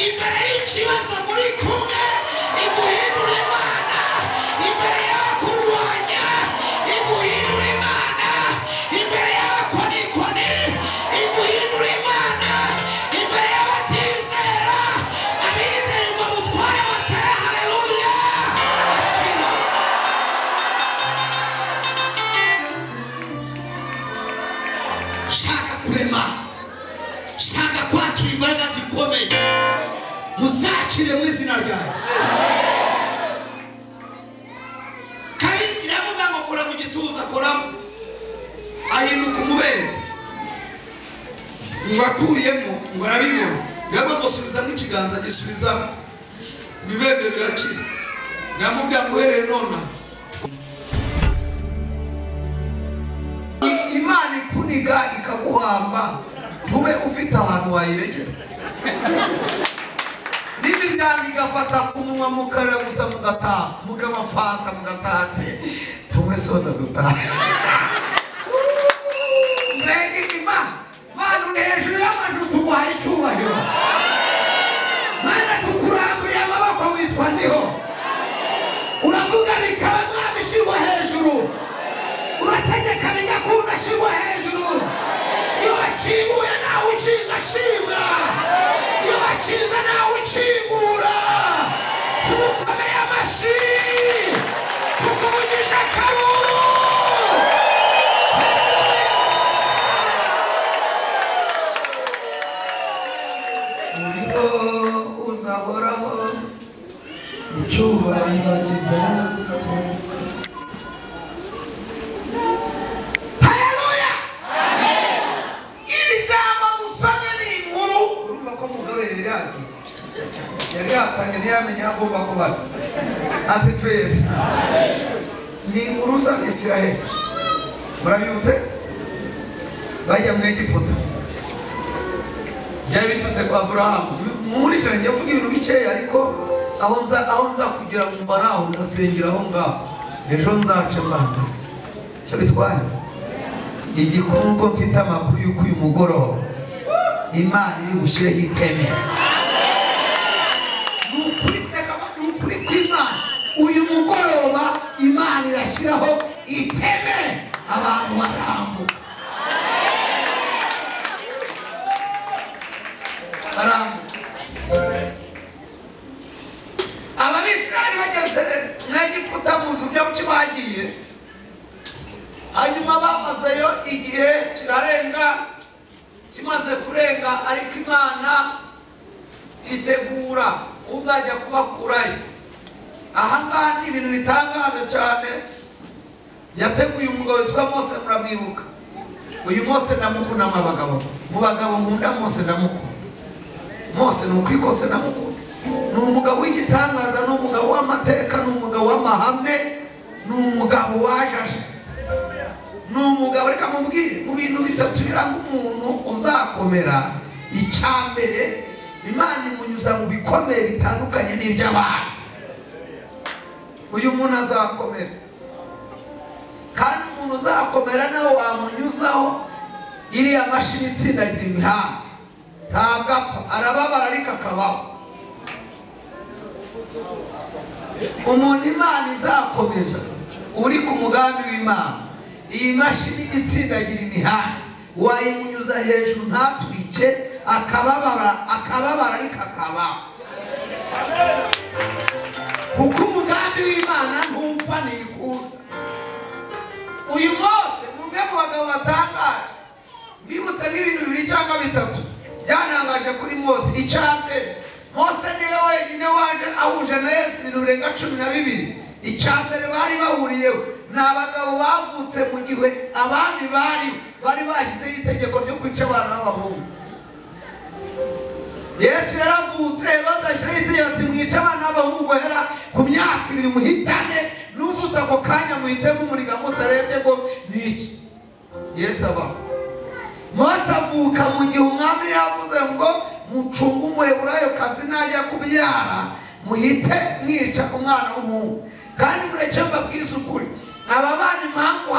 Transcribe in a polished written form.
Imbere y'ikibazo muri kumwe iguhindura Imana. Imbere y'abakurwanya iguhindura Imana. Imbere y'abakonikoni iguhindura Imana. Imbere y'abatizera abizerwa butware batara. Haleluya. Akira. Shaka kurema, shaka kwatura imbaraga zikomeye, muzakire mu izina ryanjye. Kabiri iravuga ngo kora mu gituza, koramo, ahinduka umubere, ngo akuyemo ngo arabibona. Yaba gusubizamo ikiganza, gisubizamo, ibibembe birakira. Yamubwira ngo uhereye nona Imana ikuniga ikaguhamba, ntube ufite ahantu wayiregera. N'imiryango igafata ku munwa mukara gusa, mugataha mukabafata mugataha, tunywe soda dutaha. Mbega Imana, Mana uri hejuru y'amajuru, tuguhaye icyubahiro. Mana tukuramburiye amaboko, witwa ndiho. Uravuga bikaba, Mwami shyirwa hejuru. Urategeka bigakunda, shyirwa hejuru. Iyo wakinguye nawe ukinga, shimwa. Iyo wakinze nawe ukingura. Tugukomeye amashyi, tukuvugije akaruru. Uriho uzahoraho, icyubahiro kizagutura. Haleluya. Iri jambo dusomye ni inkuru. Urumva ko Mugabe yari yagiye, yari yatanye, ntiyamenye aho agomba kuba. Asifezi. Ni inkuru za Isiraheli. Murabibutse bajya mu Egiputa, byari biturutse kwa Aburahamu. Mumurikirane, njya mvuga ibintu bikeya, ariko aho nza kugira ngo mba naho ndasengera aho ngaho, ejo nzace mbanda icyo bitwaye. Igikuru uko mfite amakuru y'uko uyu mugoroba Imana iri bushyireho iteme. Ni ukuri kw'Imana, uyu mugoroba Imana irashyiraho iteme, abantu barambuka, barambuka. Abisirayeli bageze mu Egiputa, muzi uburyo buki bagiye. Hanyuma bamazeyo igihe kirarenga, kimaze kurenga ariko Imana itegura uzajya kubakurayo. Aha ngaha ni ibintu bitangaje cyane. Yateguye umugabo witwa Mose, muramwibuka. Uyu Mose ndamukunda mu bagabo, mu bagabo nkunda Mose, ndamukunda Mose, ni ukuri kose ndamukunda. Ni umugabo w'igitangaza, ni umugabo w'amateka, ni umugabo w'amahame, ni umugabo wajaje, ni umugabo. Reka mubwire, mu bintu bitatu biranga umuntu uzakomera, icya mbere Imana imunyuza mu bikomeye bitandukanye n'iby'abantu. Uyu muntu azakomera, kandi umuntu uzakomera nawe wamunyuzaho iriya mashini itsindagira imihanda, ntabwo apfa, arababara ariko akabaho. Umuntu Imana izakomeza uri ku mugambi w'Imana, iyi mashini itsindagira imihanda wayimunyuza hejuru ntatwike, akababara, akababara ariko akabaho. Kuko umugambi w'Imana ntupfa, ntibikunda. Uyu Mose ni umwe mu bagabo batangaje. Bibutse nk'ibintu bibiri cyangwa bitatu byantangaje kuri Mose. Icya mbere, Mose niwe wenyine waje ahuje na Yesu ibintu birenga 12. Icya mbere bari bahuriyeho ni abagabo bavutse mu gihe abami bari bashyizeho itegeko ryo kwica abana b'abahungu. Yesu yaravutse badashyiraho itegeko ati mwice abana b'abahungu guhera ku myaka 2 muhitane, n'uvutse ako kanya muhitemo umuriga mutarebye ngo ni iki. Yesu abaho. Mose avuka mu gihe umwami yavuze ngo mucunge umuheburayokazi najya kubyara muhite mwica umwana w'umuhungu. Kandi mureke mbabwize ukuri, aba bana impamvu